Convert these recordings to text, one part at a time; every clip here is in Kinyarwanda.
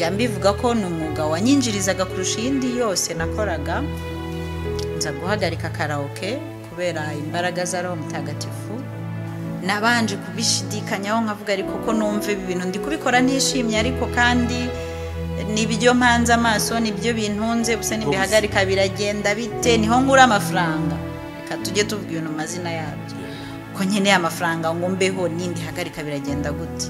Njya mbivuga ko ni umwuga wanyinjirizaga kurusha iyindi yose nakoraga. Nza guhagarika karaoke kubera imbaraga za Roho Mutagatifu. Nabanje kubishidikanyaho, nkavuga: "Ariko ko numva ibi bintu ndi kubikora ntishimye, ariko kandi nibyo mpanze amaso, nibyo bintunze, gusa nibihagarika biragenda bite? Niho nkura amafaranga." Reka tujye tuvuga ibintu mu mazina yabyo, ko nkeneye amafaranga ngo mbeho, nimbihagarika biragenda gute?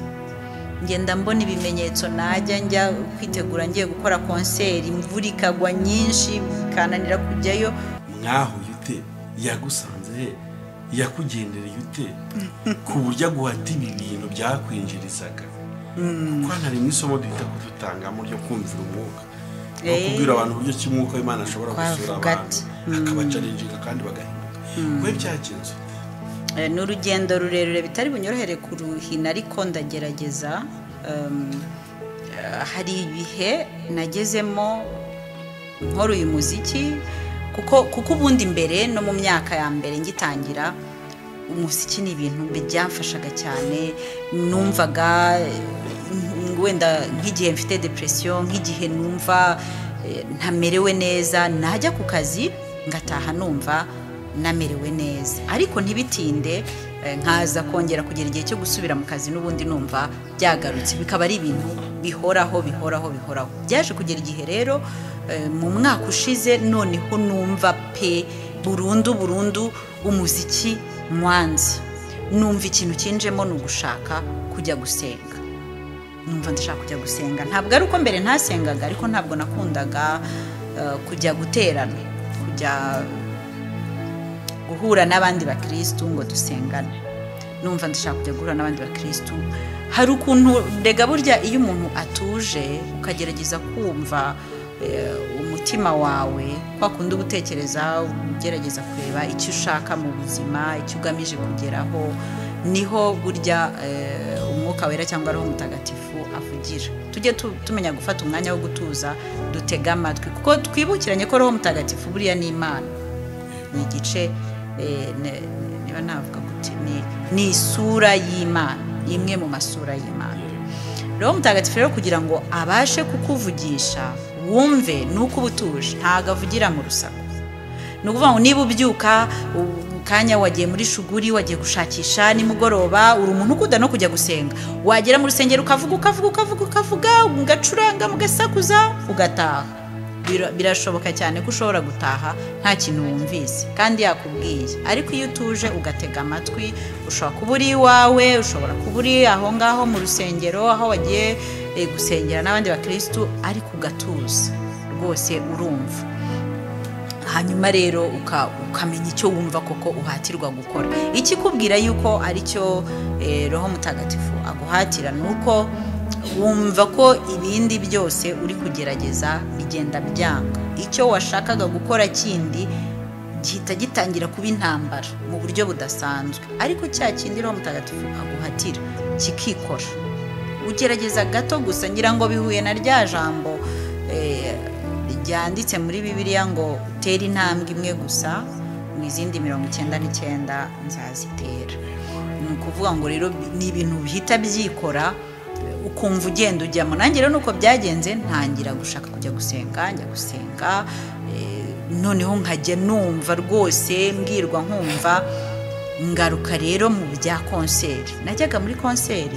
Ngenda mbona ibimenyetso, najya njya kwitegura ngiye gukora concert, imvura ikagwa nyinshi bikananira kujyayo. Mwahuye ute? Yagusanze he? Yakugendereye ute ku buryo aguhata ibi bintu byakwinjirizaga? Kuko hano harimo isomo duhita kudutangamo ryo kumvira umwuka no kubwira abantu uburyo ki umwuka w'Imana ashobora gusura Twavuga abantu, ati, akabachallenginga kandi bagahinduka. We byagenze ute? Ni urugendo rurerure bitari bunyorohere kuruhina, ariko ndagerageza. Hari ibihe nagezemo nkora uyu muziki, kuko ubundi mbere, no mu myaka ya mbere ngitangira umuziki, ni ibintu byamfashaga cyane. Numvaga wenda nk'igihe mfite depression, nk'igihe numva ntamerewe neza, najya ku kazi ngataha numva namerewe neza, ariko ntibitinde, nkaza kongera kugera igihe cyo gusubira mu kazi n'ubundi numva byagarutse, bikaba ari ibintu bihoraho, bihoraho, bihoraho. Byaje kugera igihe rero, mu mwaka ushize, noneho numva pe burundu burundu umuziki mwanze. Numva ikintu kinjemo ni ugushaka kujya gusenga. Numva ndashaka kujya gusenga. Ntabwo ari uko mbere ntasengaga, ariko ntabwo nakundaga kujya guterana, kujya guhura n'abandi bakirisitu ngo dusengane. Numva ndashaka kujya guhura n'abandi bakirisitu. Hari ukuntu rega burya iyo umuntu atuje, ukagerageza kumva umutima wawe, kwa kundi uba utekereza, ugerageza kureba icyo ushaka mu buzima, icyo ugamije kugeraho, niho burya Umwuka Wera cyangwa Roho Mutagatifu avugira. Tujye tumenya gufata umwanya wo gutuza, dutega amatwi, kuko twibukiranye ko Roho Mutagatifu buriya ni Imana, ni igice, niba navuga gute, ni isura y'Imana, imwe mu masura y'Imana. Roho Mutagatifu rero, kugira ngo abashe kukuvugisha wumve, ni uko uba utuje. Ntabwo avugira mu rusaku. Ni ukuvuga ngo niba ubyuka kanya wagiye muri shuguri, wagiye gushakisha, nimugoroba uri umuntu ukunda no kujya gusenga, wagera mu rusengero ukavuga, ukavuga, ukavuga, ukavuga, ugacuranga, mugasakuza, ugataha, birashoboka cyane ko ushobora gutaha nta kintu wumvise kandi yakubwiye. Ariko iyo utuje ugatega amatwi, ushobora kuba uri iwawe, ushobora kuba uri aho ngaho mu rusengero aho wagiye gusengera n'abandi bakirisitu, ariko ugatuza rwose, urumva. Hanyuma rero ukamenya icyo wumva koko uhatirwa gukora. Ikikubwira yuko aricyo Roho Mutagatifu aguhatira ni uko wumva ko ibindi byose uri kugerageza bigenda byanga, icyo washakaga gukora kindi gihita gitangira kuba intambara mu buryo budasanzwe, ariko cya kindi Roho Mutagatifu aguhatira kikikora, ugerageza gato gusa. Ngira ngo bihuye na rya jambo ryanditse muri Bibiliya ngo utere intambwe imwe gusa, mu izindi 99 nzazitera. Ni ukuvuga ngo rero ni ibintu bihita byikora, ukumva ugenda ujyamo. Nanjye rero nuko byagenze, ntangira gushaka kujya gusenga, njya gusenga, noneho nkajya numva rwose mbwirwa, nkumva. Ngaruka rero mu bya concert, najyaga muri concert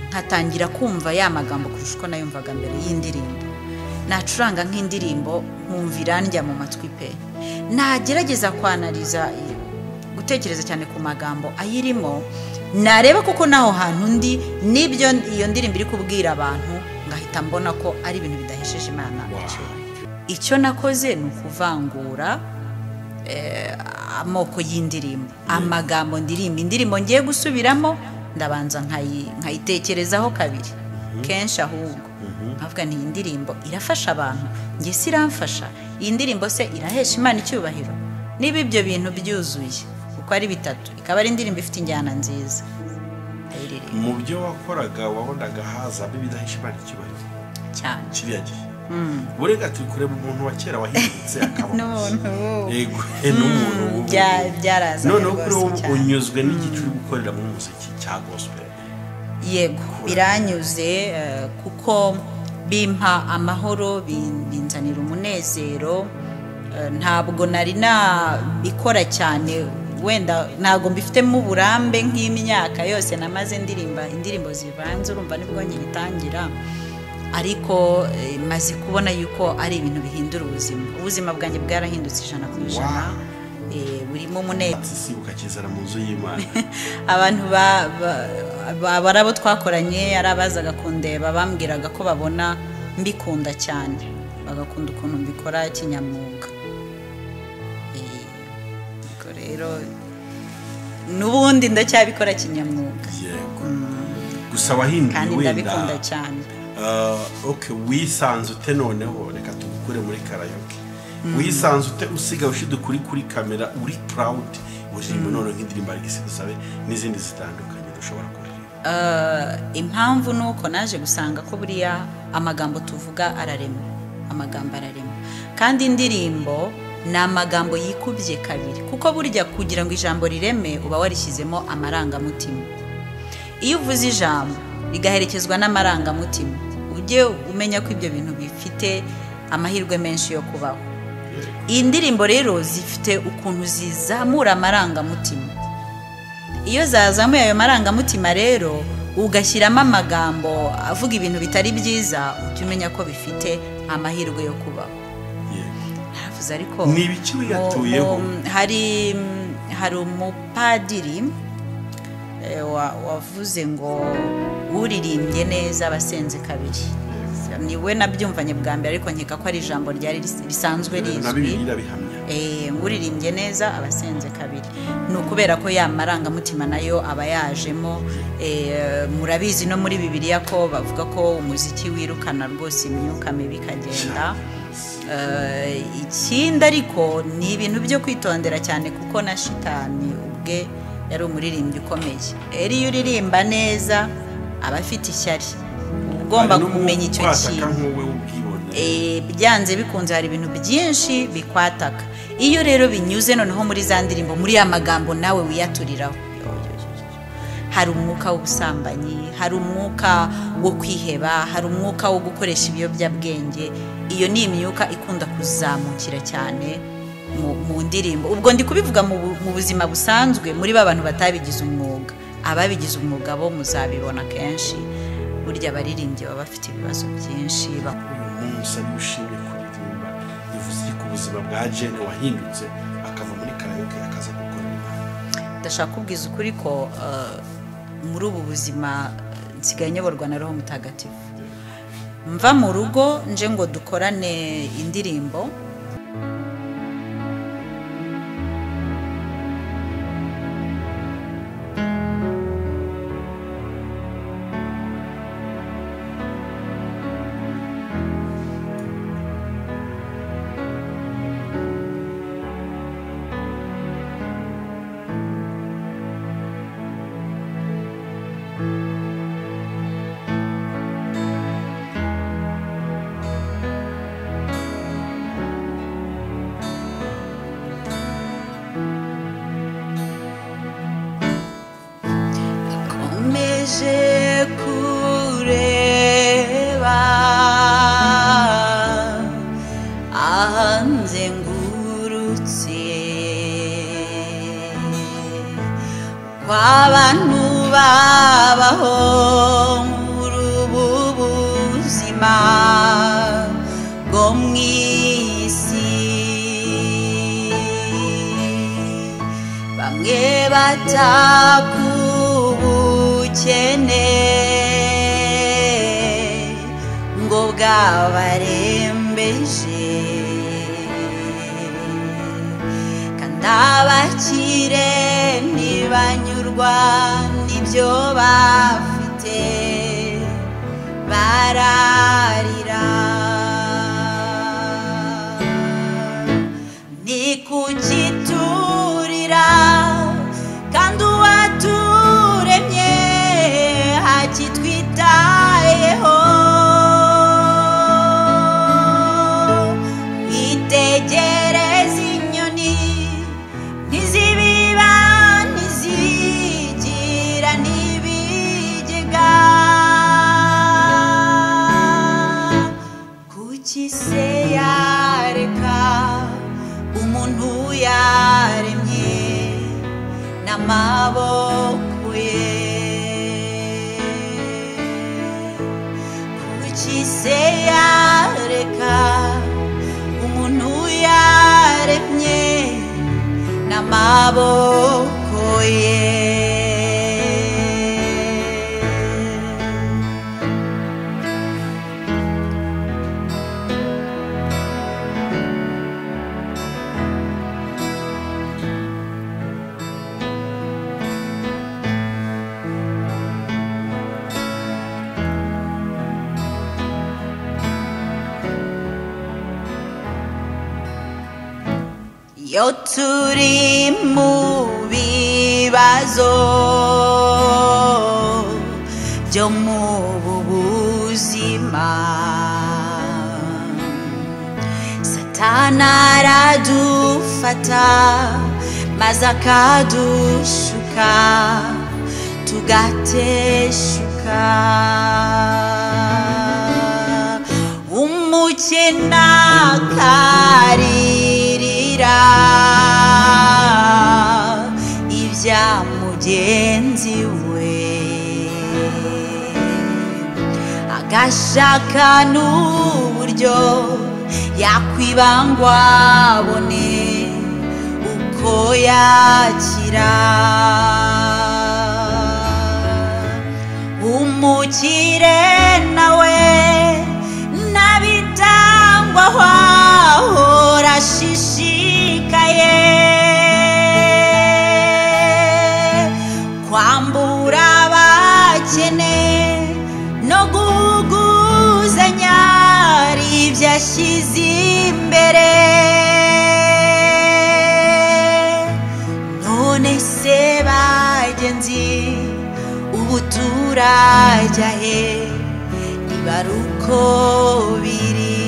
nkatangira kumva ya magambo kurusha uko nayumvaga mbere y'indirimbo. Nacuranga nk'indirimbo nkumva irandya mu matwi pe, nagerageza kwanalyza, gutekereza cyane ku magambo ayirimo, nareba kuko n'aho hantu ndi n'ibyo iyo ndirimbo iri kubwira abantu, ngahita mbona ko ari ibintu bidahesheje Imana icyubahiro. Icyo nakoze ni ukuvangura amoko y'indirimbo, amagambo ndirimba. Indirimbo ngiye gusubiramo ndabanza nkayitekerezaho kabiri, kenshi ahubwo, nkavuga nti: "Iyi ndirimbo irafasha abantu? Njye se iramfasha? Iyi ndirimbo se irahesha Imana icyubahiro?" Niba ibyo bintu byuzuye uko ari bitatu, ikaba ari indirimbo ifite injyana nziza, ndayiririmba. Mu byo wakoraga wabonaga hazamo ibidahesha Imana icyubahiro Cyane. kiriya gihe? Burega turi kureba umuntu wa kera wahindutse akaba N'umuntu w'ubu. Yego, n'umuntu w'ubu. Byarazaga Noneho kuri rwose wowe cyane. unyuzwe n'igice uri gukoreramo umuziki cya gospel? Yego, biranyuze, kuko Bimpa amahoro, binzanira umunezero. Ntabwo nari nabikora cyane, wenda ntabwo mbifitemo uburambe nk'imyaka yose namaze ndirimba indirimbo zivanze, urumva nibwo ngitangira, ariko maze kubona yuko ari ibintu bihindura ubuzima. Ubuzima bwanjye bwarahindutse 100%. Burimo umunezero. Ukakizana mu nzu y'Imana. Abantu barabo twakoranye yarabazaga kundeba, bambwiraga ko babona mbikunda cyane, bagakunda ukuntu mbikora kinyamwuga. Rero nubundi ndacyabikora kinyamwuga. Yego. Gusa wahinduye kandi ndabikunda cyane. Okay, wisanze ute noneho, reka tugukure muri karaoke. Wisanze ute usiga ushidukuri kuri kamera uri proud uririmba none nk'indirimbo Alex Dusabe n'izindi zitandukanye dushobora kuririmba? Impamvu nuko naje gusanga ko buriya amagambo tuvuga ararema, amagambo ararema, kandi indirimbo ni amagambo yikubye kabiri, kuko burya kugira ngo ijambo rireme uba warishyizemo amarangamutima. Iyo uvuze ijambo rigaherekezwa n'amarangamutima, ujye umenya ko ibyo bintu bifite amahirwe menshi yo kubaho. Iyi ndirimbo rero zifite ukuntu zizamura amarangamutima. Iyo zazamuye ayo marangamutima rero ugashyiramo amagambo avuga ibintu bitari byiza, ujye umenya ko bifite amahirwe yo kubaho. Ariko ni ibiki wiyatuyeho? Hari umupadiri wavuze ngo uririmbye neza abasenze kabiri. Niwe nabyumvanye bwa mbere, ariko nkeka ko ari ijambo ryari risanzwe rizwi. Uririmbye neza abasenze kabiri. Ni ukubera ko ya marangamutima nayo aba yajemo. Murabizi no muri Bibiliya ko bavuga ko umuziki wirukana rwose imyuka mibi ikagenda. Ikindi ariko ni ibintu byo kwitondera cyane, kuko na shitani ubwe yari umuririmbyi ukomeye. Eri iyo uririmba neza aba afite ishyari, ugomba kumenya icyo kintu. Byanze bikunze hari ibintu byinshi bikwataka. Iyo rero binyuze noneho muri za ndirimbo, muri ya magambo nawe wiyaturiraho, hari umwuka w'ubusambanyi, hari umwuka wo kwiheba, hari umwuka wo gukoresha ibiyobyabwenge. Iyo ni imyuka ikunda kuzamukira cyane mu ndirimbo. Ubwo ndi kubivuga mu buzima busanzwe, muri ba bantu batabigize umwuga. Ababigize umwuga bo muzabibona kenshi, burya abaririmbyi baba bafite ibibazo byinshi. Uyu munsi ari ushimye kuririmba, bivuze ku buzima bwa Jane wahindutse akava muri karaoke akaza gukora Imana. Ndashaka kubwiza ukuri ko muri ubu buzima nsigaye nyoborwa na Roho Mutagatifu. Mva mu rugo nje ngo dukorane indirimbo. Kureba ahanzengurutse kw'abantu babaho muri ubu buzima bwo mu isi, bamwe batakubukene ngo bwabarembeje, kandi abakire ntibanyurwa n'ibyo bafite bararira. Ni kuki turira kandi uwaturemye akitwitayeho? Itegereze inyoni ntizibiba ntizigira n'ibigega, Kuki se yareka umuntu yaremye n'amaboko ye? Kuki se yareka umuntu yaremye n'amaboko ye? Iyo turi mu bibazo byo mu buzima, Satani aradufata maze akadushuka tugateshuka. Umukene akaririra ibya mugenzi we, agashaka n'uburyo yakwibangwa abone uko yakira. Umukire nawe ntabitangwa ahora ashishikaye kwambura abakene no guhuguzanya ibyo ashyize imbere. None se bagenzi, ubu turajya he niba ari uko biri?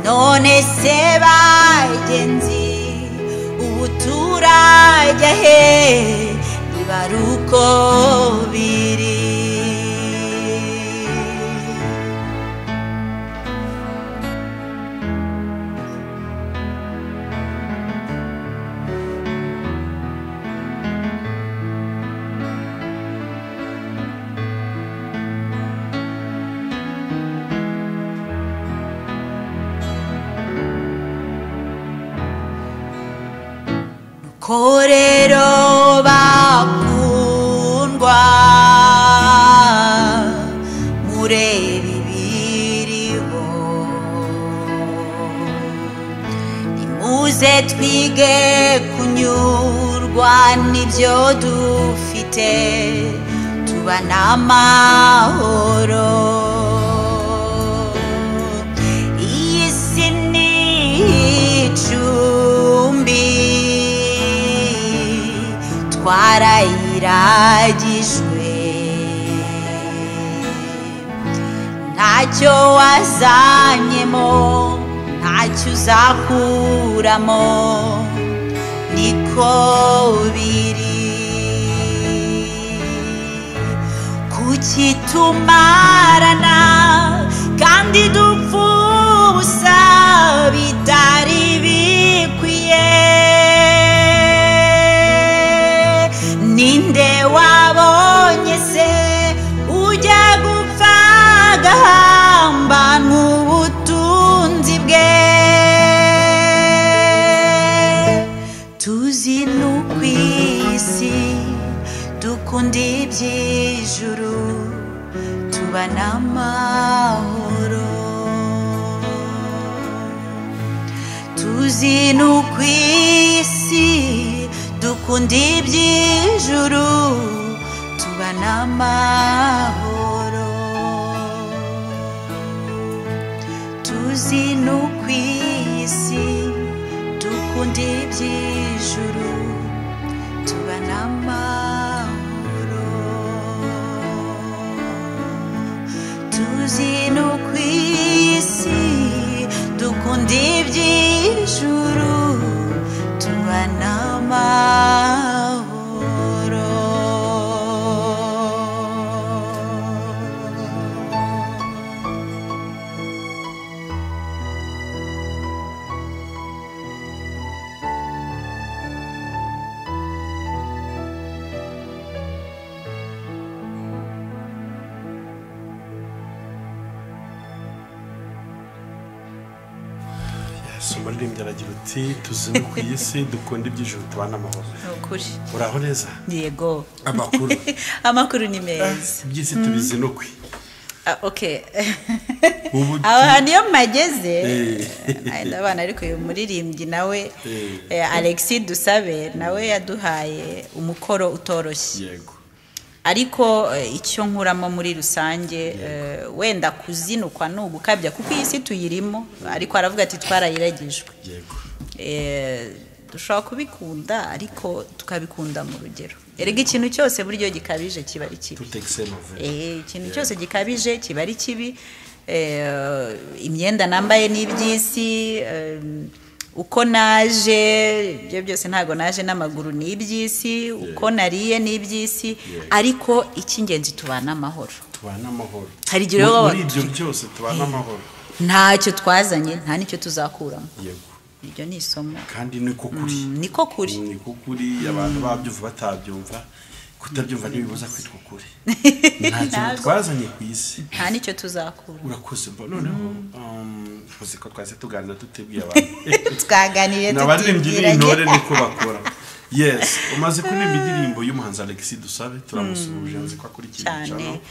None se bagenzi, ubu turajya he niba ari uko biri? Ko rero bakundwa, murebe ibiriho, nimuze twige kunyurwa n'ibyo dufite, tubane amahoro. Iyi si ni icumbi twarayiragijwe, ntacyo wazanyemo ntacyo uzakuramo, niko biri. Kuki tumarana kandi dupfa ubusa bitari bikwiye? Ninde wabonye se ujya gupfa agahamba n'ubutunzi bwe? Tuzi n'uko isi dukunda iby'ijuru, tubana amahoro. Tuzi n'uko isi dukunda iby'ijuru, tubana amahoro. Tuzi n'uko isi dukunda iby'ijuru, tubana amahoro. Tuzi n'uko isi dukunda iby'ijuru, tubana amahoro. Yes, umuririmbyi aragira uti tuzinukwe iyi si dukunde iby'ijuru tubane amahoro. Ni ukuri. Uraho neza? Yego. Amakuru. Amakuru ni meza. Iby'isi tubizinukwe. Okay. Aho hantu iyo mpageze ndabana, ariko uyu muririmbyi nawe Alexis Dusabe nawe yaduhaye umukoro utoroshye. Yego. Ariko icyo nkuramo muri rusange, wenda kuzinukwa ni ugukabya kuko iyi si tuyirimo, ariko aravuga ati twarayiragijwe. Yego. Dushobora kubikunda ariko tukabikunda mu rugero. Erega ikintu cyose buryo gikabije kiba ari kibi. Ikintu cyose gikabije kiba ari kibi. Imyenda nambaye n'iby'isi, uko naje ibyo byose ntago naje n'amaguru n'iby'isi, uko nariye n'iby'isi, ariko icy'ingenzi tubana amahoro. Tubana amahoro. Hari igihe muri ibyo byose tubana amahoro. Ntacyo twazanye, nta nicyo tuzakuramo. Yego. Ibyo ni isomo. Kandi niko kuri. Niko kuri. Niko kuri, abantu babyumva batabyumva, kutabyumva ntibibuza kwitwa kuri. Nta kintu twazanye ku isi. Nta nicyo tuzakura. Urakoze mba noneho uzi ko twase tuganira tutibwiye abantu. Twaganiriye tutibwiranye. Intore niko bakora. Yes, umaze kuririmba indirimbo y'umuhanzi Alexis Dusabe, turamusuhuje nzi ko akurikira cyane.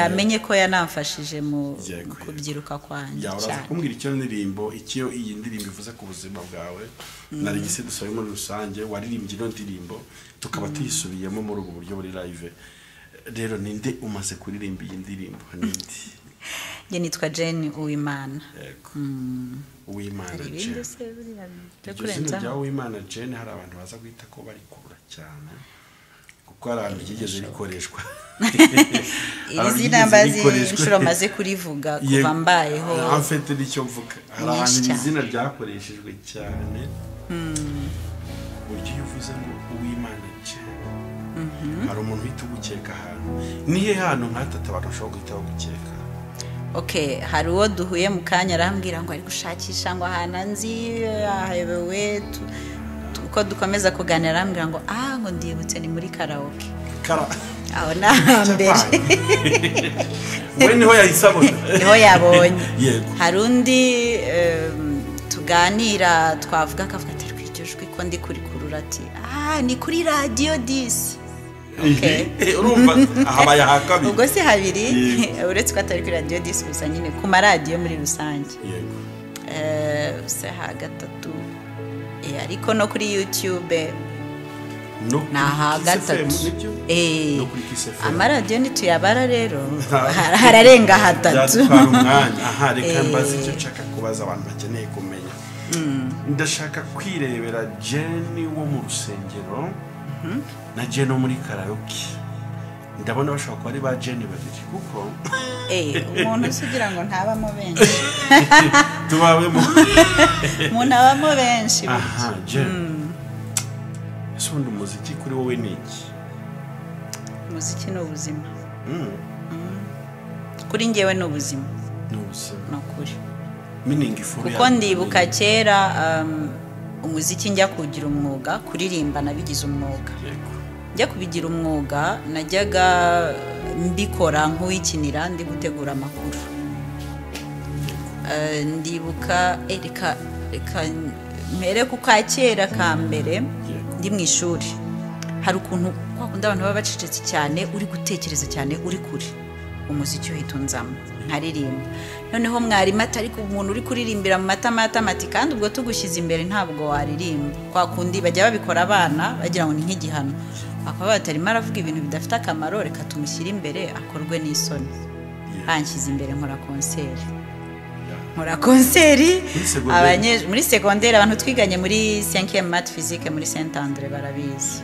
Amenye ko yanamfashije mu kubyiruka kwanjye cyane. Uraza kumbwira icyo ndirimbo, icyo iyi ndirimbo ivuze ku buzima bwawe na Alexis Dusabe muri rusange. Waririmbye ino ndirimbo tukaba tuyisubiyemo muri ubu buryo buri live. Rero ninde umaze kuririmba iyi ndirimbo? Ninde? Njye nitwa Jane Uwimana. Yego. Uwimana Jane. Izina rya Uwimana Jane hari abantu baza guhita ko barikura cyane kuko hari ahantu ryigeze rikoreshwa. Iri zina mbazi inshuro maze kurivuga kuva mbayeho. En fait nicyo mvuga, hari ahantu izina ryakoreshejwe cyane. Buryo iyo uvuze ngo Uwimana Jane, hari umuntu uhita ugukeka ahantu. Nihe hantu nk'atatu abantu bashobora guhita bagukeka? Okay, hari uwo duhuye mu kanya arambwira ngo ari gushakisha ngo ahantu nzi ahebewe, uko dukomeza kuganira arambwira ngo ngo ndibutse ni muri karaoke. Aho na mbere. We niho yayisabona. Niho yabonye. Yego. Hari undi tuganira twavuga akavuga ati iryo jwi ko ndi kurikurura, ati ni kuri radio 10. Okay. Urumva ahabaye hakabiri. Ubwo si habiri, uretse ko atari kuri radio 10 gusa nyine ku maradiyo muri rusange. Yego. Se ha gatatu. Ariko no kuri YouTube no na gatatu. Amaradiyo nituyabara rero hararenga hatatu. Aha reka mbaze icyo nshaka kubaza abantu bakeneye kumenya. Ndashaka kwirebera Jane wo mu rusengero na Jane muri karaoke. Ndabona bashobora kuba ari ba Jane babiri kuko umuntu usugira ngo ntabamo benshi. Tubabemo. Umuntu abamo benshi. Aha, Jane. Ese ubundi umuziki kuri wowe ni iki? Umuziki ni ubuzima. Kuri njyewe ni ubuzima. Ni ubuzima. Ni ukuri. Meaningful. Kuko ndibuka kera umuziki njya kugira umwuga, kuririmba nabigize umwuga. Yego. Njya kubigira umwuga najyaga mbikora nk'uwikinira ndi gutegura amakuru. Ndibuka reka mpere ku kera ka mbere ndi mu ishuri. Hari ukuntu kwakunda abantu baba bacecetse cyane, uri gutekereza cyane, uri kure. Umuziki uhita unzamo nkaririmba. Noneho mwarimu atari ku umuntu uri kuririmbira mu matamati, kandi ubwo tugushyize imbere ntabwo waririmba. Kwa kundi bajya babikora abana bagira ngo ni nk'igihano. Bakaba batarimo aravuga ibintu bidafite akamaro, reka tumushyire imbere akorwe n'isoni. Banshyize imbere nkora konseri. Nkora konseri muri secondaire, abantu twiganye muri 5e math physique muri Saint André barabizi.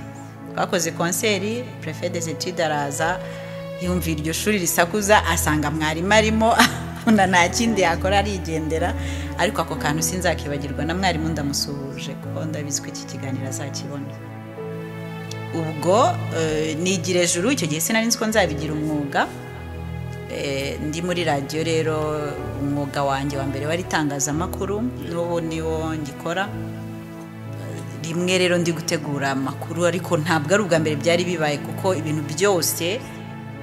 Twakoze konseri, préfet des études araza yumva iryo shuri risakuza asanga mwarimu arimo nta kindi yakora arigendera. Ariko ako kantu sinzakibagirwa, na mwarimu ndamusuhuje kuko ndabizi ko iki kiganiro azakibona. Ubwo nigira ejuru, icyo gihe sinari nzi ko nzabigira umwuga. Ndi muri radio rero, umwuga wanjye wa mbere wari itangazamakuru, n'ubu niwo ngikora. Rimwe rero ndi gutegura amakuru, ariko ntabwo ari ubwa mbere byari bibaye kuko ibintu byose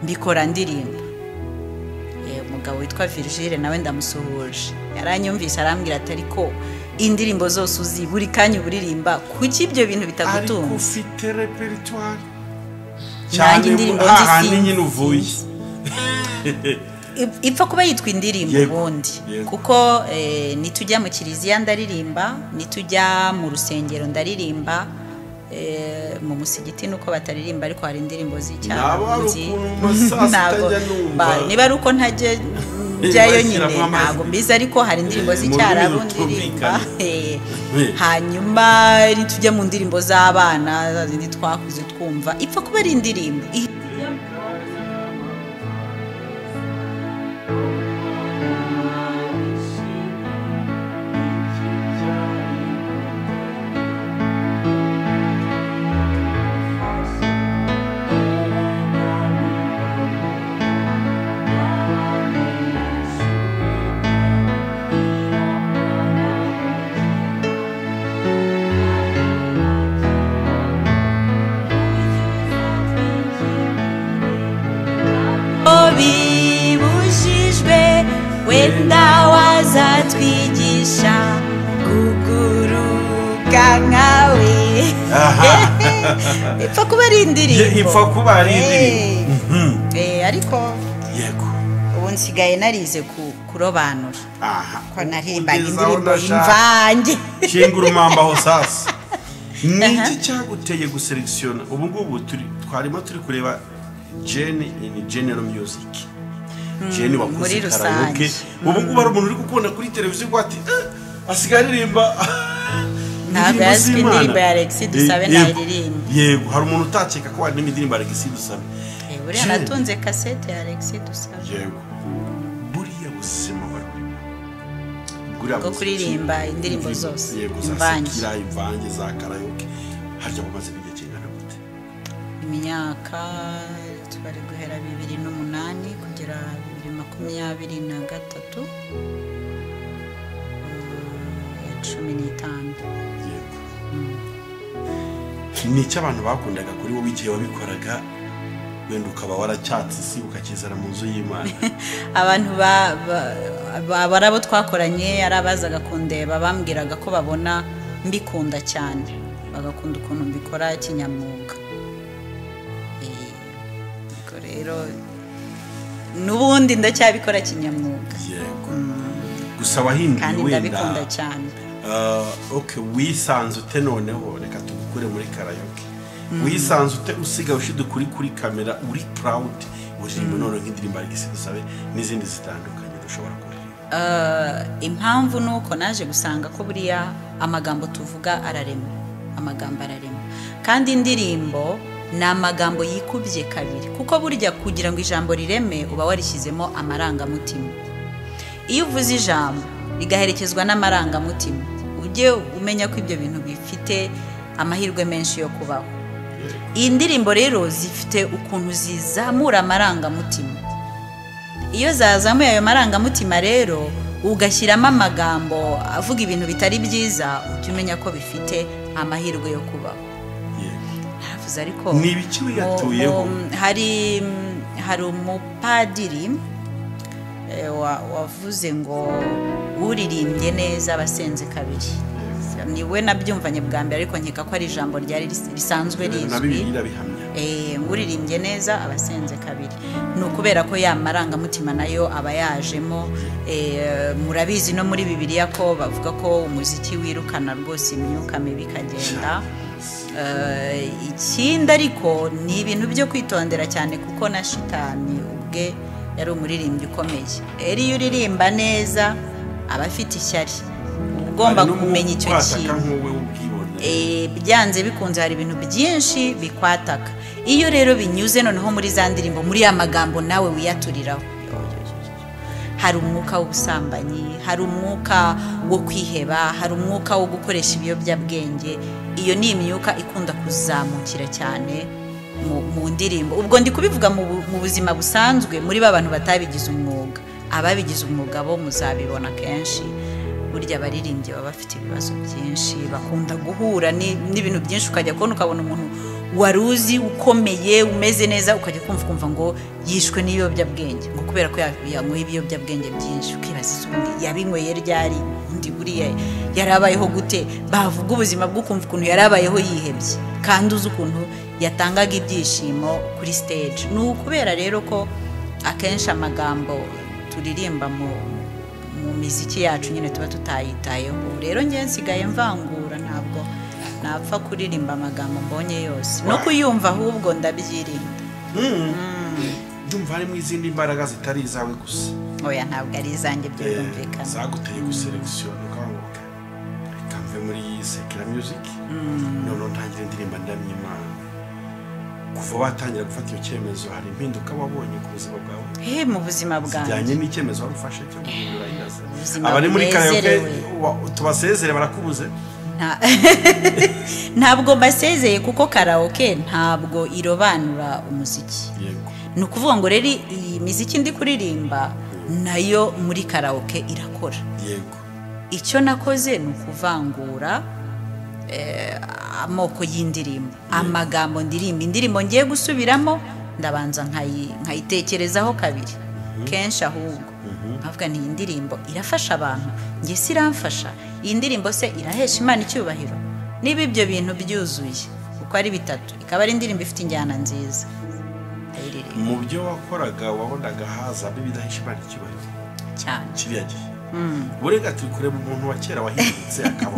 mbikora ndirimba. umugabo witwa Virgile, nawe ndamusuhuje, yaranyumvise arambwira ati ariko indirimbo zose uzi buri kanya uburirimba, kuki ibyo bintu bitagutunga? Ariko ufite repertoire cyane indirimbo nzi nyine uvuye ipfa kuba yitwa indirimbo ubundi, kuko nitujya mu kiliziya ndaririmba, nitujya mu rusengero ndaririmba, mu musigiti nuko bataririmba, ariko hari indirimbo z'icyarabu niba ari uko ntajya njyayo nyine ntabwo mbizi, ariko hari indirimbo z'icyarabu ndirimba. Hanyuma nitujya mu ndirimbo z'abana zindi twakuze twumva, ipfa kuba ari indirimbo. Wenda wazatwigisha kuguruka nkawe. Ipfa kuba ari indirimbo, ipfa kuba ari indirimbo. Ariko yego ubu nsigaye narize kurobanura, ko naririmbaga indirimbo imvange. Shingura umwambaho sasa. Niki cyaguteye guselektiona? Ubu ngubu twarimo turi kureba Jane in general music, Jane wakoze karaoke, ubu ngubu ari umuntu uri gukunda kuri televiziyo ngo ati asigaye aririmba. Ntabwo yazwi indirimbo ya Alexis Dusabe nayiririmba. Yego, hari umuntu utakeka ko hari n'indirimbo ya Alexis Dusabe. Buriya natunze kasete ya Alexis Dusabe. Yego, buriya buzima bari bwo kuririmba indirimbo zose, yego, imvange, imvange za karaoke, harya bumaze igihe kingana gute? Imyaka twari guhera 2008 kugera 2023, 15. Yego. Ni icyo abantu bakundaga kuri wowe igihe wabikoraga, wenda ukaba waracyatse isi ukakizana mu nzu y'Imana? Abantu bari abo twakoranye ari abazaga kundeba bambwiraga ko babona mbikunda cyane, bagakunda ukuntu mbikora kinyamwuga. Rero nubundi ndacyabikora kinyamwuga. Yego. Gusa wahinduye wenda ndabikunda cyane. Okay, wisanze ute noneho, reka tugukure muri karaoke. Wisanze ute usiga ushidukuri kuri kamera uri proud uririmba none nk'indirimbo Alexis Dusabe n'izindi zitandukanye dushobora kuririmba? Impamvu nuko naje gusanga ko buriya amagambo tuvuga ararema, amagambo ararema, kandi indirimbo ni amagambo yikubye kabiri, kuko burya kugira ngo ijambo rireme uba warishyizemo amarangamutima. Iyo uvuze ijambo rigaherekezwa n'amarangamutima, ujye umenya ko ibyo bintu bifite amahirwe menshi yo kubaho. Iyi ndirimbo rero zifite ukuntu zizamura amarangamutima. Iyo zazamuye ayo marangamutima rero ugashyiramo amagambo avuga ibintu bitari byiza, ujye umenya ko bifite amahirwe yo kubaho. Ariko ni ibiki wiyatuyeho? Hari umupadiri wavuze ngo uririmbye neza abasenze kabiri. Niwe nabyumvanye bwa mbere, ariko nkeka ko ari ijambo ryari risanzwe rizwi. Uririmbye neza abasenze kabiri, ni ukubera ko ya marangamutima nayo aba yajemo. Murabizi no muri Bibiliya ko bavuga ko umuziki wirukana rwose imyuka mibi ikagenda. Ikindi ariko ni ibintu byo kwitondera cyane, kuko na shitani ubwe yari umuririmbyi ukomeye. Rero iyo uririmba neza aba afite ishyari, ugomba kumenya icyo kintu. Byanze bikunze hari ibintu byinshi bikwataka. Iyo rero binyuze noneho muri za ndirimbo, muri ya magambo nawe wiyaturiraho, hari umwuka w'ubusambanyi, hari umwuka wo kwiheba, hari umwuka wo gukoresha ibiyobyabwenge. Iyo ni imyuka ikunda kuzamukira cyane mu ndirimbo. Ubwo ndi kubivuga mu buzima busanzwe, muri ba bantu batabigize umwuga. Ababigize umwuga bo muzabibona kenshi, burya abaririmbyi baba bafite ibibazo byinshi, bakunda guhura n'ibintu byinshi, ukajya kubona ukabona umuntu wari uzi ukomeye umeze neza, ukajya kumva ngo yishwe n'ibiyobyabwenge, ngo kubera ko yanyweye ibiyobyabwenge byinshi. Ukibaza ubundi yabinyweye ryari, undi buriya yarabayeho gute? Bavuga ubuzima bwo kumva ukuntu yarabayeho yihebye, kandi uzi ukuntu yatangaga ibyishimo kuri stage. Ni ukubera rero ko akenshi amagambo turirimba mu miziki yacu nyine tuba tutayitayeho. Rero njye nsigaye mvangura, ntabwo napfa kuririmba amagambo mbonye yose no kuyumva, ahubwo ndabyirinda. Ndumva harimo izindi mbaraga zitari izawe gusa. Oya, ntabwo ari izanjye, byo birumvikana. Zaguteye guselekisiyo ukanguka reka mve muri secular music noneho ntangire indirimbo ndamya Imana. Kuva watangira gufata iyo cyemezo, hari impinduka wabonye ku buzima bwawe? Mu buzima bwanjye zijyanye n'icyemezo wari ufashe cyo guhindura ingazi. Abari muri karaoke tubasezere barakubuze? Ntabwo mbasezeye, kuko karaoke ntabwo irobanura umuziki. Ni ukuvuga ngo rero iyi miziki ndi kuririmba nayo muri karaoke irakora. Yego. Icyo nakoze ni ukuvangura amoko y'indirimbo, amagambo ndirimba. Indirimbo ngiye gusubiramo ndabanza nkayitekerezaho kabiri kenshi, ahubwo nkavuga nti iyi ndirimbo irafasha abantu, njye si iramfasha, iyi ndirimbo se irahesha Imana icyubahiro? Niba ibyo bintu byuzuye uko ari bitatu, ikaba ari indirimbo ifite injyana nziza. Mu byo wakoraga wabonaga haza bidahesha Imana icyubahiro cyane kiriya gihe? Burega turi kureba umuntu wa kera wahindutse akaba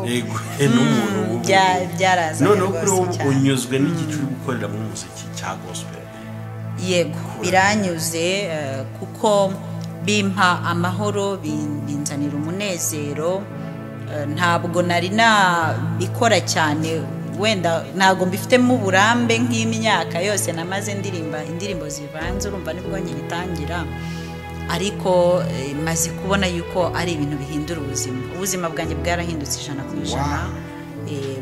yego n'umuntu byaraza. Noneho kuri ubu unyuzwe n'igice uri gukorera mu muziki cya gospel? Yego, biranyuze, kuko bimpa amahoro, binzanira umunezero. Ntabwo nari nabikora cyane, wenda ntabwo mbifitemo uburambe nk'imyaka yose namaze ndirimba indirimbo zivanze, urumva nibwo ngitangira, ariko maze kubona yuko ari ibintu bihindura ubuzima. Ubuzima bwanjye bwarahindutse 100%,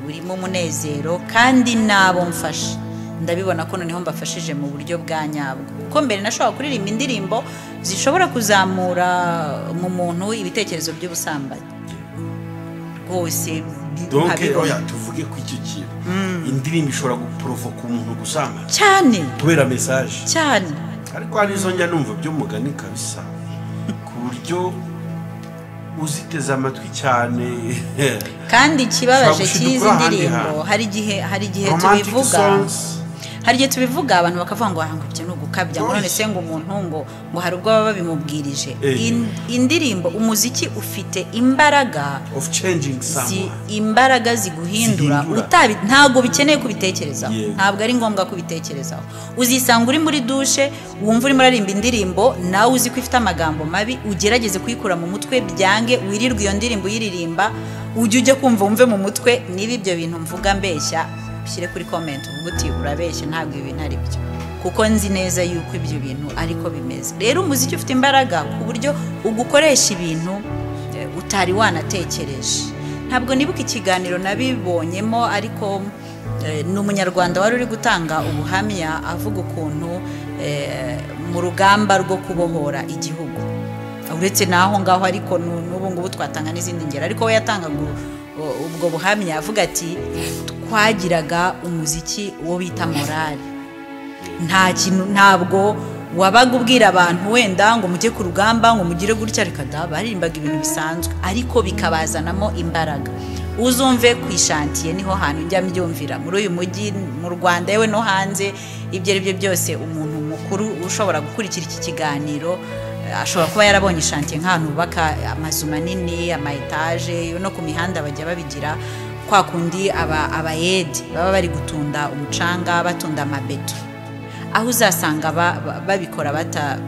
burimo umunezero, kandi nabo mfasha ndabibona ko noneho mbafashije mu buryo bwa nyabwo. Kuko mbere nashobora kuririmba indirimbo zishobora kuzamura mu muntu ibitekerezo by'ubusambanyi rwose. Donc oya, tuvuge ku icyo kintu, indirimbo ishobora guprovoka umuntu gusambana cyane kubera message cyane. Ariko hari izo njya numva by'umugani kabisa, ku buryo uziteze amatwi cyane. Kandi ikibabaje cy'izi ndirimbo, hari igihe tubivuga, hari igihe tubivuga abantu bakavuga ngo ngo ibyo ni ugukabya, ngo none se ngo umuntu ngo hari ubwo baba babimubwirije. Indirimbo, umuziki ufite imbaraga of changing someone, imbaraga ziguhindura, ntabwo bikeneye kubitekerezaho, ntabwo ari ngombwa kubitekerezaho. Uzisanga uri muri dushe wumva urimo uririmba indirimbo nawe uzi ko ifite amagambo mabi, ugerageze kuyikura mu mutwe byange, wirirwe iyo ndirimbo uyiririmba, ujye ujya kumva wumve mu mutwe. Niba ibyo bintu mvuga mbeshya, ushyire kuri comment uvuge uti urabeshya, ntabwo ibi bintu ari byo, kuko nzi neza yuko ibyo bintu ariko bimeze. Rero umuziki ufite imbaraga ku buryo ugukoresha ibintu utari wanatekereje. Ntabwo nibuka ikiganiro nabibonyemo, ariko ni umunyarwanda wari uri gutanga ubuhamya avuga ukuntu mu rugamba rwo kubohora igihugu, uretse naho ngaho ariko n'ubu ngubu twatanga n'izindi ngero, ariko we yatangaga ubwo buhamya avuga ati twagiraga umuziki wo bita morale. Nta kintu, ntabwo wabaga ubwira abantu wenda ngo mujye ku rugamba ngo mugire gutya, reka da, baririmbaga ibintu bisanzwe ariko bikabazanamo imbaraga. Uzumve ku ishantiye niho hantu njya mbyumvira muri uyu mujyi mu Rwanda yewe no hanze, ibyo ari byo byose umuntu mukuru ushobora gukurikira iki kiganiro ashobora kuba yarabonye ishantiye nk'ahantu bubaka amazu manini, ama etaje, no ku mihanda bajya babigira kwa kundi abayedi baba bari gutunda umucanga, batunda amabeto, aho uzasanga babikora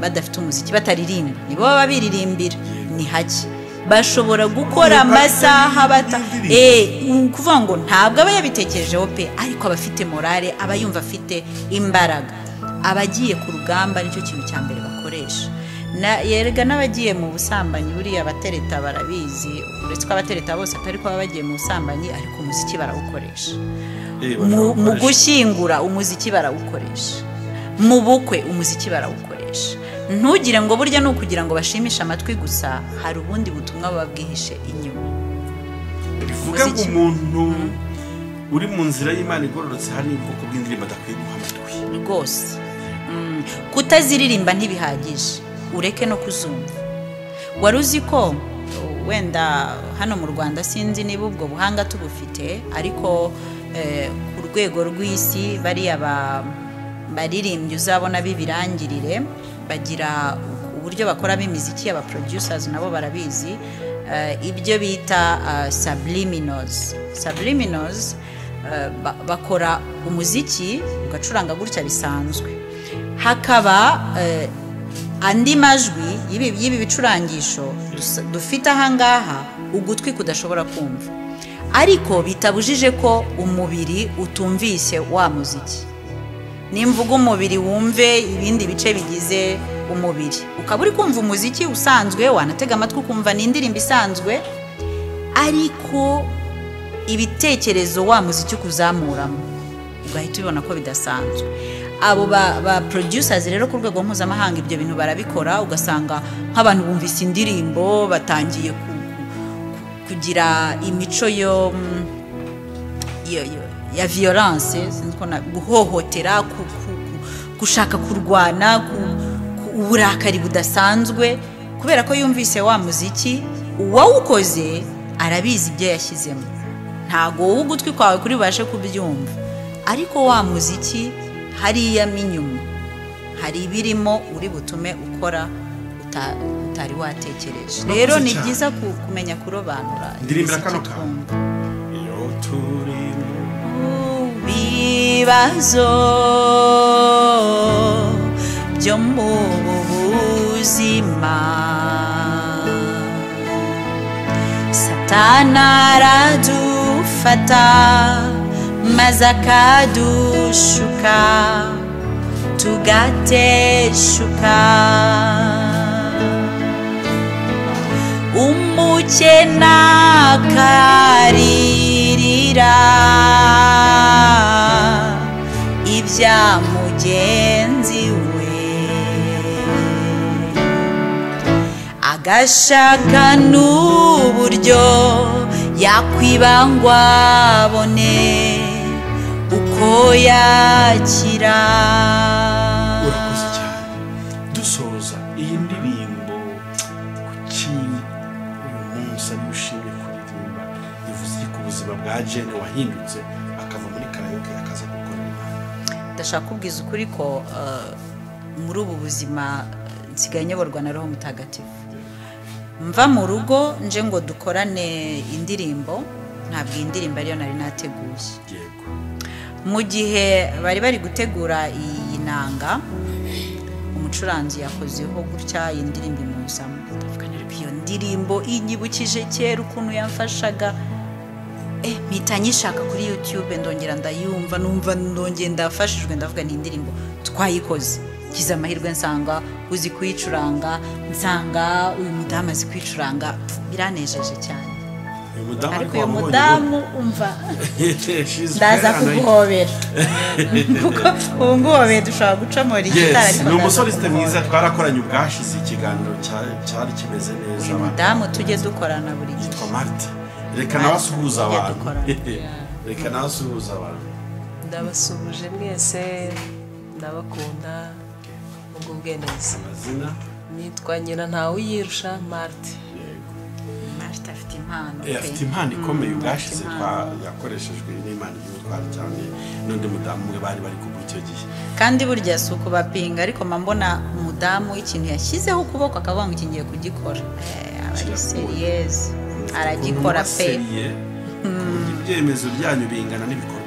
badafite umuziki, bataririmba, nibo baba biririmbira, ni hake bashobora gukora amasaha bata kuvuga ngo ntabwo aba yabitekerejeho pe, ariko aba afite morale, aba yumva afite imbaraga. Abagiye ku rugamba nicyo kintu cya mbere bakoresha. Yerega n'abagiye mu busambanyi buriya abatereta barabizi, uretse ko abatereta bose atari ko baba bagiye mu busambanyi, ariko umuziki barawukoresha. Mu gushyingura umuziki barawukoresha, mu bukwe umuziki barawukoresha. Ntugire ngo burya ni ukugira ngo bashimishe amatwi gusa, hari ubundi butumwa buba bwihishe inyuma. Bivuga ngo umuntu Uri mu nzira y'Imana igororotse, hari ubwoko bw'indirimbo adakwiye guha amatwi rwose. Kutaziririmba ntibihagije, ureke no kuzumva. Wari uzi ko wenda hano mu Rwanda sinzi niba ubwo buhanga tubufite, ariko ku rwego rw'isi bariya baririmbyi uzabona bibirangirire bagira uburyo bakoramo imiziki, aba producers nabo barabizi, ibyo bita subliminals. Subliminals, bakora umuziki ugacuranga gutya bisanzwe, hakaba andi majwi y'ibi bicurangisho dufite ahangaha ugutwi kudashobora kumva, ariko bitabujije ko umubiri utumvise wa muziki. Nimvuga umubiri wumve ibindi bice bigize umubiri, ukaba uri kumva umuziki usanzwe, wanatega amatwi ukumva ni indirimbo isanzwe, ariko ibitekerezo wa muziki ukuzamuramo ugahita ubibona ko bidasanzwe. Abo ba producers rero ku rwego mpuzamahanga ibyo bintu barabikora, ugasanga nk'abantu bumvise indirimbo batangiye kugira imico yo ya violence, sinzi ko guhohotera, gushaka kurwana, uburakari budasanzwe, kubera ko yumvise wa muziki, uwawukoze arabizi ibyo yashyizemo. Ntago wowe ugutwi kwawe kuri bubashe kubyumva, ariko wa muziki hariya inyuma hari ibirimo uri butume ukora utari watekereje. Rero ni byiza kumenya kurobanura. Ndirimbira kano kantu. Iyo turi mu bibazo byo mu buzima, Satana aradufata maze akadushuka tugateshuka. Umukene akaririra ibya mugenzi we, agashaka n'uburyo yakwibangwa abone uko yakira. Urakoze cyane. Dusoza iyi ndirimbo, kuki uyu munsi ari ushimye kuririmba? Ivuze ku buzima bwa Jane wahindutse akava muri karaoke akaza gukora Imana. Ndashaka kubwiza ukuri ko muri ubu buzima nsigaye nyoborwa na Roho Mutagatifu. Mva mu rugo nje ngo dukorane indirimbo, ntabwo iyi ndirimbo ariyo nari nateguye. Yego. Mu gihe bari bari gutegura iyi nanga, umucuranzi yakozeho gutya iyi ndirimbo imuzamo. Ndavuga nti iyo ndirimbo inyibukije kera ukuntu yamfashaga. Mpita nyishaka kuri YouTube ndongera ndayumva, numva ndongera ndafashijwe, ndavuga nti indirimbo twayikoze. Ngize amahirwe nsanga uzi kuyicuranga, nsanga uyu mudamu azi kwicuranga, biranejeje cyane. Ariko uyu mudamu umva ndaza kuguhobera, kuko ubu nguhobeye dushobora gucamura igitari. Ni umusoliste mwiza, twarakoranye ubwashize ikiganiro cyari kimeze neza. Uyu mudamu tujye dukorana buri gihe. Yitwa Martha. Reka nawe asuhuza abantu. Reka nawe asuhuza abantu. Ndabasuhuje mwese, ndabakunda, mugubwe neza. Amazina? Nitwa Nyirantawuyirusha Martha. Martha afite impano. Afite impano ikomeye, ubwashize yakoreshejwe n'Imana y'ubutwari cyane n'undi mudamu umwe bari bari kumwe icyo gihe. Kandi burya si ukubapinga, ariko mbona umudamu ikintu yashyizeho ukuboko akavuga ngo iki ngiye kugikora, aba ari serious, aragikora pe. Ibyemezo byanyu bingana n'ibikorwa.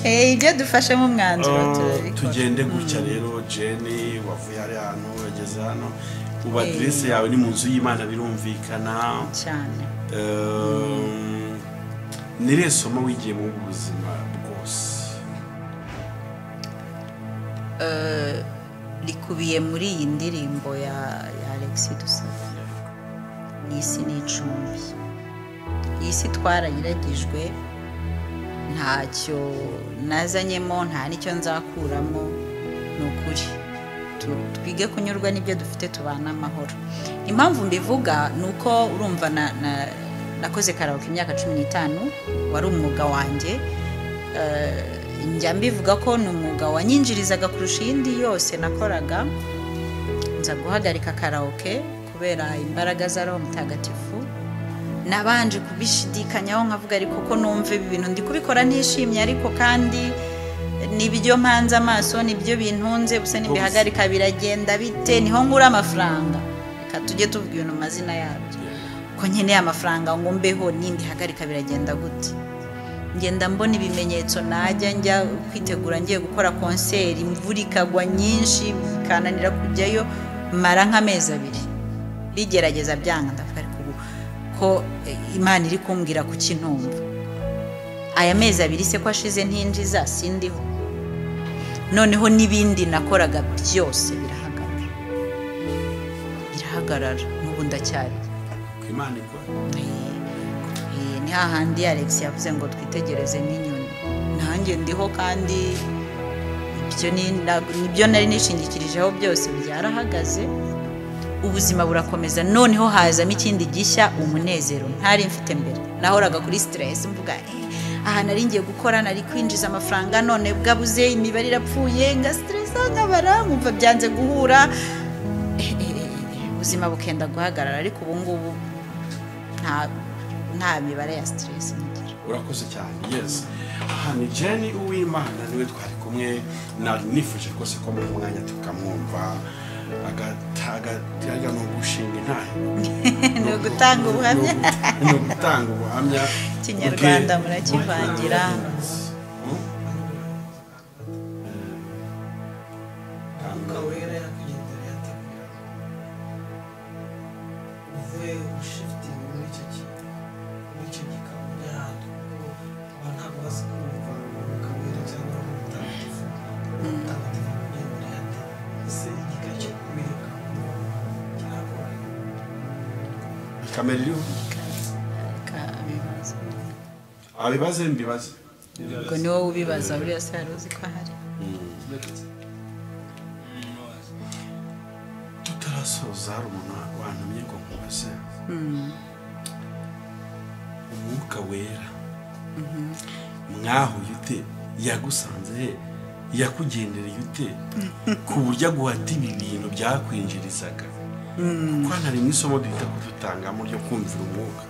Ibyo dufashemo umwanzuro turabikora. Tugende gutya rero. Jane wavuye ari hano wageze hano, ubu aderese yawe ni mu nzu y'Imana, birumvikana cyane. Ni irihe somo wigiye mu buzima bwose? Rikubiye muri iyi ndirimbo ya Alexis Dusabe, Isi ni icumbi. Iyi si twarayiragijwe, ntacyo nazanyemo, nta nicyo nzakuramo, ni ukuri. Twige kunyurwa n'ibyo dufite, tubana amahoro. Impamvu mbivuga ni uko urumva Nakoze karaoke imyaka 15, wari umwuga wanjye. Njya mbivuga ko ni umwuga wanyinjirizaga kurusha iyindi yose nakoraga. Nza guhagarika karaoke kubera imbaraga za Roho Mutagatifu. Nabanje kubishidikanyaho nkavuga ariko ko numva ibi bintu ndi kubikora ntishimye, ariko kandi nibyo mpanze amaso, nibyo bintunze, gusa nibihagarika biragenda bite, niho ngura amafaranga. Reka tujye tuvuga ibintu mazina yabyo, ko nkeneye amafaranga ngo mbeho, nimbihagarika biragenda gute. Ngenda mbona ibimenyetso, najya njya kwitegura ngiye gukora konseri, imvura ikagwa nyinshi bikananira kujyayo, mara nk'amezi 2 bigerageza byanga. Ndavuga ariko ubu ko Imana iri kumbwira kuki ntumva, aya mezi 2 se ko ashize ntinjiza sindiho. Noneho n'ibindi nakoraga byose birahagarara, birahagarara, n'ubu ndacyari. Imana ikora. Ni hahandi Alex yavuze ngo twitegereze n'inyoni, nanjye ndiho, kandi ibyo nibyo nari nishingikirijeho byose byarahagaze, ubuzima burakomeza. Noneho hazamo ikindi gishya, umunezero ntari mfite mbere. Nahoraga kuri stress mvuga aha nari ngiye gukora, nari kwinjiza amafaranga, none bwabuze, imibare irapfuye, nga stress nkabara nkumva byanze guhura, ubuzima bukenda guhagarara. Ariko ubu ngubu nta mibare ya stress ngira. Urakoze cyane. Yes, aha ni Jenny Uwimana, niwe twari kumwe. Nari nifuje rwose ko mu mwanya tukamwumva agataga no gushinga intahe, no gutanga ubuhamya, no gutanga ubuhamya. Kinyarwanda murakivangira. Kamera iriho abibaze mbibaze, ubwo ni wowe ubibaza, buriya se hari uzi ko ahari. Tutarasoza hari umuntu wantumye ngo nkubaze, umwuka wera mwahuye ute, yagusanze he, yakugendereye ute ku buryo aguhata ibi bintu byakwinjirizaga? Kuko hano harimo isomo duhita kudutangamo ryo kumvira umwuka,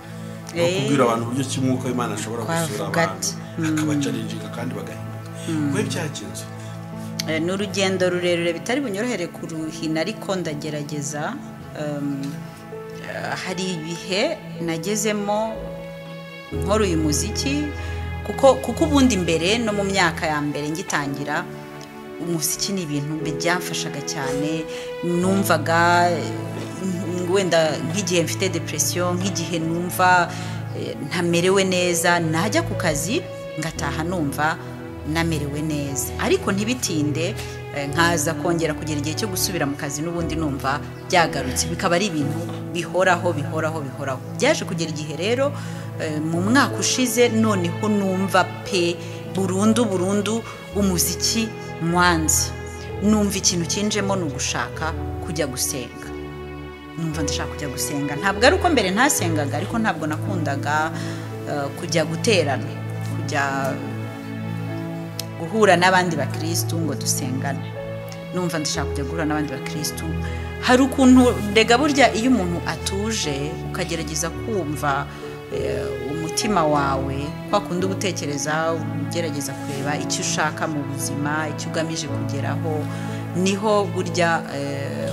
no kubwira abantu uburyo ki umwuka w'Imana ashobora gusura abantu akabacarinjika kandi bagahinduka. We byagenze ni urugendo rurerure bitari bunyorohere kuruhina, ariko ndagerageza. Hari ibihe nagezemo nkora uyu muziki, kuko ubundi mbere no mu myaka ya mbere ngitangira umuziki ni ibintu byamfashaga cyane. Numvaga wenda nk'igihe mfite depression, nk'igihe numva ntamerewe neza, najya ku kazi ngataha numva namerewe neza, ariko ntibitinde nkaza kongera kugera igihe cyo gusubira mu kazi n'ubundi numva byagarutse, bikaba ari ibintu bihoraho bihoraho bihoraho. Byaje kugera igihe rero mu mwaka ushize noneho numva pe burundu burundu umuziki mwanze, numva ikintu kinjemo ni ugushaka kujya gusenga. Numva ndashaka kujya gusenga, ntabwo ari uko mbere ntasengaga, ariko ntabwo nakundaga kujya guterana, kujya guhura n'abandi bakristu ngo dusengane. Numva ndashaka kujya guhura n'abandi bakristu. Hari ukuntu rega burya iyo umuntu atuje ukagerageza kumva umutima wawe, kwa kundi ugutekereza, ugerageza kureba icyo ushaka mu buzima, icyo ugamije kugeraho, niho burya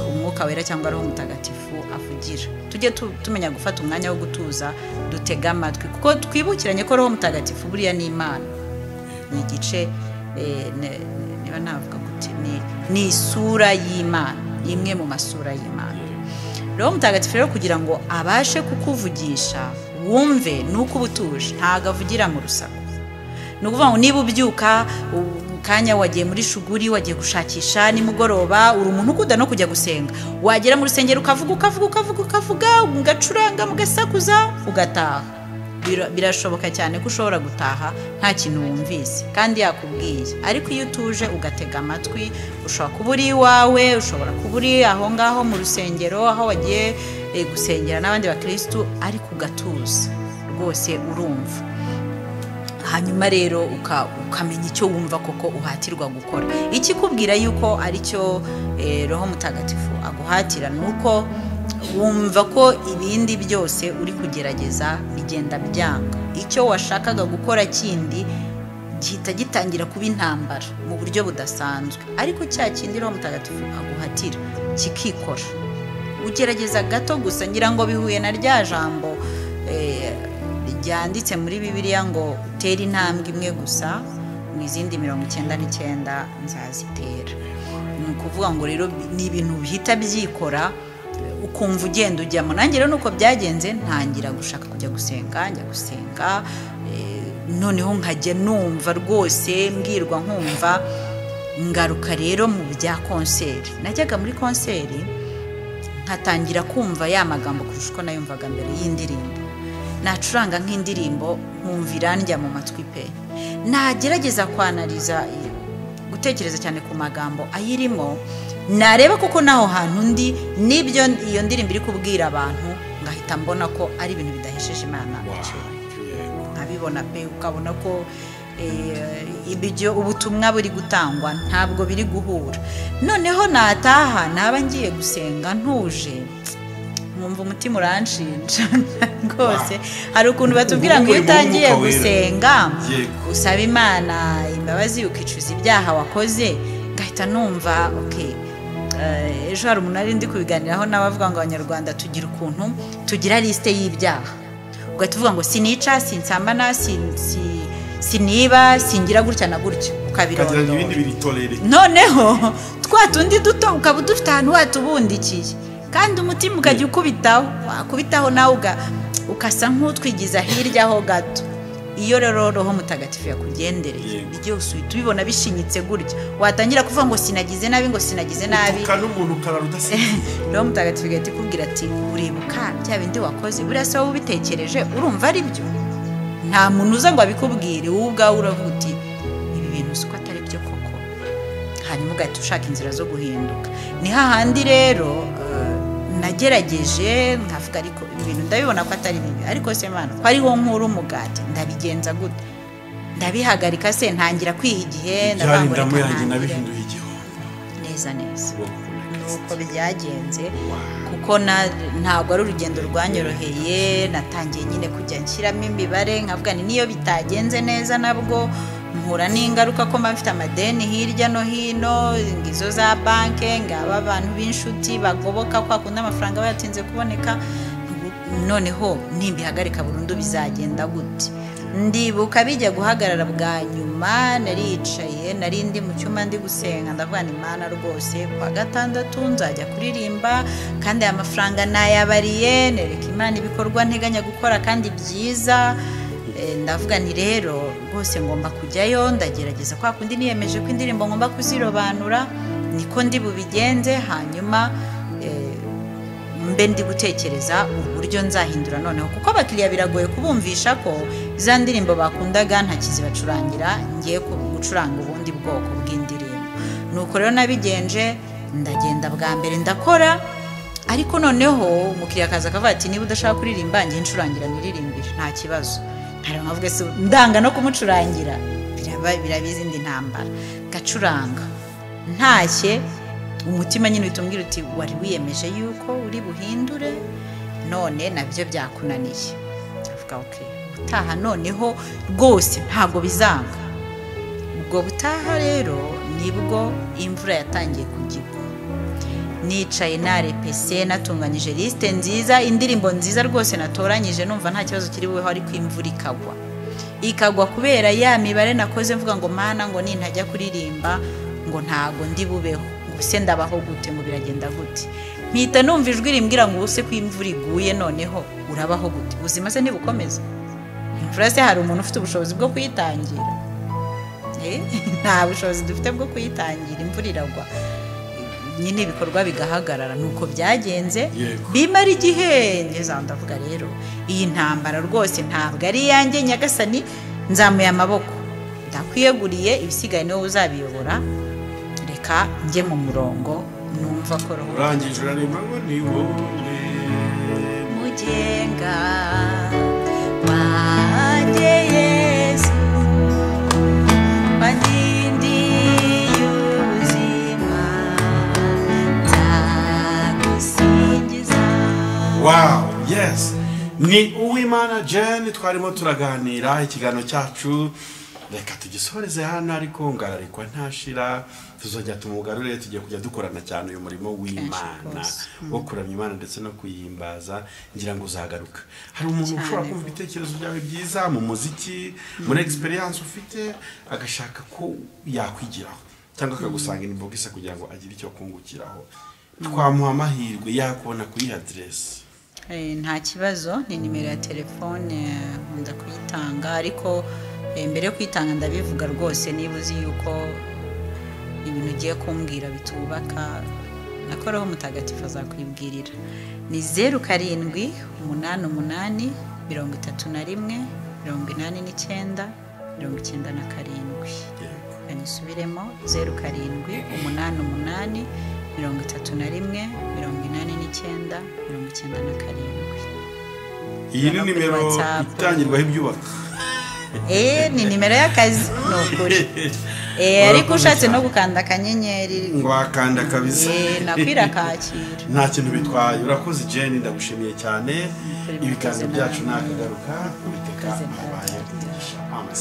umwuka wera cyangwa Roho Mutagatifu avugira. Tujye tumenya gufata umwanya wo gutuza, dutega amatwi, kuko twibukiranye ko Roho Mutagatifu buriya ni Imana, ni igice niba navuga gute, ni isura y'Imana, imwe mu masura y'Imana. Roho Mutagatifu rero kugira ngo abashe kukuvugisha wumve nuko ubutuje, ntago avugira mu rusaku. Ni ukuvuga ngo niba ubyuka kanya wagiye muri shuguri, wagiye gushakisha nimugoroba, uri umuntu ukunda no kujya gusenga, wagera mu rusengero ukavuga ukavuga ukavuga ukavuga, ugacuranga mugasakuza ugataha. Birashoboka cyane ko ushobora gutaha nta kintu wumvise kandi yakubwiye. Ariko iyo utuje ugatega amatwi, ushobora kuba uri iwawe, ushobora kuba uri aho ngaho mu rusengero aho wagiye gusengera n'abandi bakristu, ariko ugatuza. Rwose urumva. Hanyuma rero ukamenya icyo wumva koko uhatirwa gukora. Ikikubwira yuko aricyo Roho Mutagatifu aguhatira nuko wumva ko ibindi byose uri kugerageza bigenda byanga. Icyo washakaga gukora kindi gihita gitangira kuba intambara mu buryo budasanzwe, ariko cya kindi Roho Mutagatifu aguhatira kikikora. Ugerageza gato gusa, ngira ngo bihuye na rya jambo ryanditse muri Bibiliya ngo utera intambwe imwe gusa, mu izindi 99 nzazitera. Ni ukuvuga ngo rero ni ibintu bihita byikora, ukumva ugenda ujyamo. Nanjye rero nuko byagenze, ntangira gushaka kujya gusenga, njya gusenga, noneho nkajya numva rwose mbwirwa nkumva. Ngaruka rero mu bya konseri, najyaga muri konseri nkatangira kumva ya magambo kurusha uko nayumvaga mbere y'indirimbo. Nacuranga nk'indirimbo nkumva irandya mu matwi pe. Nagerageza kwanaliza, gutekereza cyane ku magambo ayirimo, nareba kuko naho hantu ndi n'ibyo iyo ndirimbo iri kubwira abantu, ngahita mbona ko ari ibintu bidahesheje Imana icyubahiro. Nkabibona pe, ukabona ko ibyo ubutumwa buri gutangwa ntabwo biri guhura. Noneho nataha naba ngiye gusenga ntuje, nkumva umutima uranshinja rwose. Hari ukuntu batubwira ngo iyo utangiye gusenga usaba Imana imbabazi ukicuza ibyaha wakoze, ngahita numva okay. Ejo hari umuntu ari ndi kubiganiraho n'abavuga ngo Abanyarwanda tugira ukuntu tugira liste y'ibyaha, ugahita uvuga ngo sinica, sinsambana, siniba, singira gutya na gutya, ukabirondora. Noneho twa tundi duto ukaba udufite ahantu watubundikiye, kandi umutima ukajya ukubitaho, wakubitaho nawe ukasa nk'utwigiza hirya ho gato. Iyo rero Roho Mutagatifu yakugendereye byose uhita ubibona bishinyitse gutya, watangira kuvuga ngo sinagize nabi, ngo sinagize nabi, Roho Mutagatifu igahita ikubwira ati uribuka bya bindi wakoze, buriya se wowe ubitekereje urumva ari byo? Nta muntu uza ngo abikubwire, wowe ubwawe uravuga uti ibi bintu siko atari byo koko. Hanyuma ugahita ushaka inzira zo guhinduka. Ni hahandi rero nagerageje nkavuga ariko ibintu ndabibona ko atari bibi, ariko se Mana ko ariho nkura umugati ndabigenza gute? Ndabihagarika se? Ntangira kwiha igihe, neza neza nuko byagenze, kuko ntabwo ari urugendo rwanyoroheye. Natangiye nyine kujya nshyiramo imibare nkavuga ni niyo bitagenze neza nabwo mpura n'ingaruka ko mba mfite amadeni hirya no hino, ngizo za banke, ngaba abantu b'inshuti bagoboka kwa kundi amafaranga bayatinze kuboneka. Noneho nimbihagarika burundu bizagenda gute? Ndibuka bijya guhagarara bwa nyuma, naricaye, nari ndi mu cyumba ndi gusenga, ndavuga ni Mana rwose kwa gatandatu nzajya kuririmba, kandi aya mafaranga nayabariye, nereka Imana ibikorwa nteganya gukora kandi byiza. Ndavuga nti rero rwose ngomba kujyayo, ndagerageza kwa kundi niyemeje ko indirimbo ngomba kuzirobanura, niko ndi bubigenze. Hanyuma mbe ndi gutekereza uburyo nzahindura noneho, kuko abakiriya biragoye kubumvisha ko za ndirimbo bakundaga ntakizibacurangira, ngiye gucuranga ubundi bwoko bw'indirimbo. Nuko rero nabigenje, ndagenda bwa mbere ndakora, ariko noneho umukiriya akaza akavuga ati niba udashaka kuririmba ngiye ncurangira niririmbire nta kibazo. Nkavuga se ndanga no kumucurangira, biraba izindi ntambara. Gacuranga ntashye, umutima nyine uhita umbwira uti wari wiyemeje yuko uri buhindure, none nabyo byakunaniye. Ndavuga okay, ubutaha noneho rwose ntabwo bizanga. Ubwo butaha rero nibwo imvura yatangiye kugigwa. Nicaye narepese, natunganyije liste nziza, indirimbo nziza rwose natoranyije, numva nta kibazo kiri bubeho, ariko imvura ikagwa. Ikagwa kubera ya mibare nakoze mvuga ngo Mana ngo nintajya kuririmba ngo ntago ndi bubeho, ngo se ndabaho gute, ngo biragenda gute? Mpita numva ijwi rimbwira ngo ubuse ko imvura iguye noneho urabaho gute? Ubuzima se ntibukomeza? Imvura se hari umuntu ufite ubushobozi bwo kuyitangira? Nta bushobozi dufite bwo kuyitangira, imvura iragwa nyine ibikorwa bigahagarara. Nuko byagenze bimara igihe ngeze aho ndavuga rero iyi ntambara rwose ntabwo ari iyanjye, Nyagasani nzamuye amaboko, ndakwiyeguriye, ibisigaye niwe uzabiyobora, reka njye mu murongo numva ko Roho urangije urarema ngo ni wowe mugenga. Wow, yes. Ni Uwimana Jane twarimo turaganira ikiganiro cyacu, reka tugisoreze hano, ariko ngararikwa ntashira, tuzajya tumugarure, tugiye kujya dukorana cyane uyu murimo w'Imana wo kuramya Imana ndetse no kuyihimbaza, ngira ngo uzagaruka. Hari umuntu ushobora kumva ibitekerezo byawe byiza mu muziki, muri experience ufite, agashaka ko yakwigiraho cyangwa akagusanga inbox kugira ngo agire icyo kungukiraho, twamuha amahirwe yakubona kuri address. Nta kibazo, ni nimero ya telefone nkunda kuyitanga, ariko mbere yo kuyitanga ndabivuga rwose, niba uzi yuko ibintu ugiye kumbwira bitubaka, nako Roho Mutagatifu azakwibwirira. Ni 0 7 8 8 31 89 97. Nisubiremo 0 7 8 8 31 89 97. Iyi ni nimero itangirwaho ibyubaka. Ni nimero y'akazi ni ukuri. Ariko ushatse no gukanda akanyenyeri ngo wakanda kabisa, nakwira kakira, nta kintu bitwaye. Urakoze Jane, ndagushimiye cyane. Ibiganiro byacu nakagaruka, Uwiteka abaye.